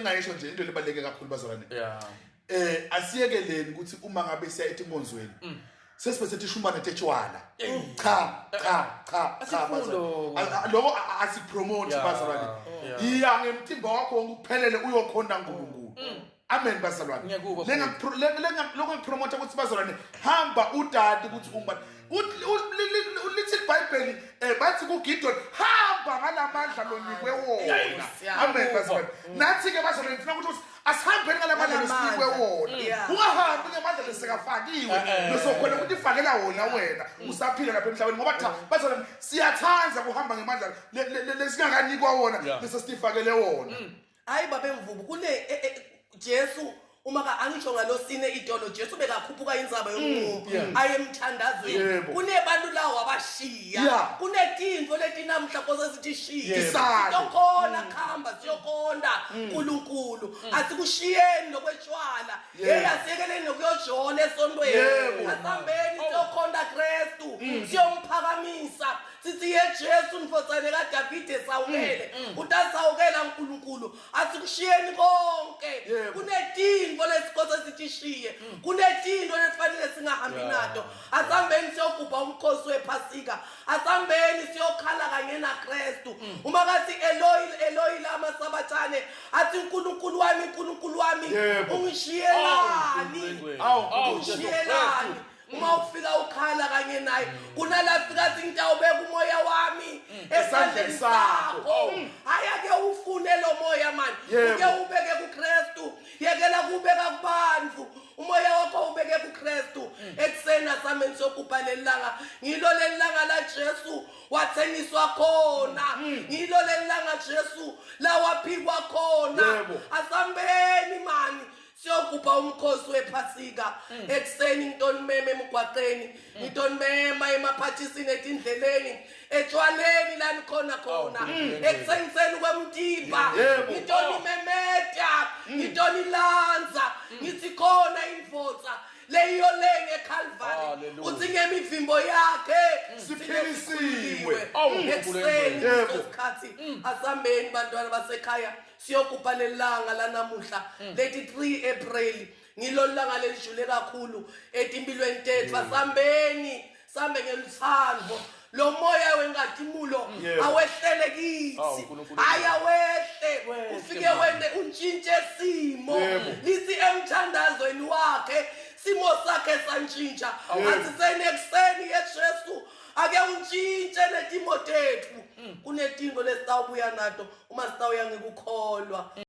lengingayisho nje into lebaluleke kakhulu bazalwane. Yeah. Eh asiyekeleni ukuthi uma ngabe siya etinkonzweni sesibe setishumane tetshwala. Cha cha cha cha Asifuni bazalwane. lokho. Lokho asipromote Yeah, bazalwane. yeah. Iya ngemtimba wakho wonke uphelele uyokhonta uNkulunkulu. Amen bazalwane. Ngiyakuva, Lenga lokho ngipromote ukuthi bazalwane hamba udade ukuthi ungubani. Lithi iBhayibheli eh bathi kuGideon hamba ngalamandla lonikwe wona. Amen bazalwane. Nathi ke bazalwane ngifuna ukuthi asihambeni ngalamandla lesinikwe wona. Ungahambi ngamandla lesekafakiwe lesokhona ukuthi ifakela wona wena usaphila lapha emhlabeni ngoba cha bazalwane siyathanda kuhamba ngemandla lesingakanikwa wona lesesifakele wona. Hayi babe Mvubu kune e, e, Jesu uma ka angisho ngalosine itolo Jesu bekakhuphuka intsaba yomnqumo aye emthandazweni Yebo. kunebantu lawo abashiya Yeah. kunetinto letinamhla kose sithi shiya Yebo. Tisale. siyokhona khamba siyokonda uNkulunkulu asikushiyeni nokwetshwala Yebo. hey asiyekeleni nokuyojola esontweni Yebo. asihambeni siyokhonda Kristu siyomphakamisa sithi ye Jesu ndvodzana kaDavide sawukele utasawukela uNkulunkulu asikushiyeni konke Yebo. kunetinto lesikose sithishiye kunetinto lesifanele singahambi nato asihambeni siyogubha umkhosi wephasika asihambeni siyokhala kanye naKristu uma kathi Eloi Eloi lama sabathane athi uNkulunkulu wami uNkulunkulu wami Yebo. ungishiyelani Awu, ungishiyelani uma ufika ukhala kanye naye kunala fika athi ngitawubeka umoya wami esandleni Esandleni sakho. sakho hayi ake ufune lo moya mani Yebo. uke ubeke kuKristu yekela kubeka kubantu umoya wakho ubeke kuKristu ekuseni asameni sokubha lelanga ngilo lelanga la Jesu wathengiswa khona ngilo lelanga Jesu lawaphikwa khona Yebo. asambeni mani siyogubha umkhosi wephasika ekuseni ngitonimema emgwaqeni ngitonimema emaphathisini etindleleni etshwaleni la nikhona khona ekuthengiseni kwemtimba Yebo. ngitonimemeta ngitonilanza ngithi khona indvodza leyo le ngeCalvary Hallelujah. uthi ngemivimbo yakhe Siphilisiwe. Awu, ekuseni Yebo. leso sikhathi asambeni bantwana basekhaya siyogubha lelanga lanamuhla leti 3 April ngilo langa lelijule kakhulu etimpilweni tethu asambeni sambe ngeluthando lo moya wengatimulo Yebo. awehlele Awu, kithi Nkulunkulu. hayi awehle Wehle, ufike mama. wende untshintshe simo Yebo. lithi emthandazweni wakhe simo sakhe santshintsha athi senekuseni yeJesu ake untshintshe netimo tethu kunetinto lesitawubuya nato uma sitawuya ngikukholwa.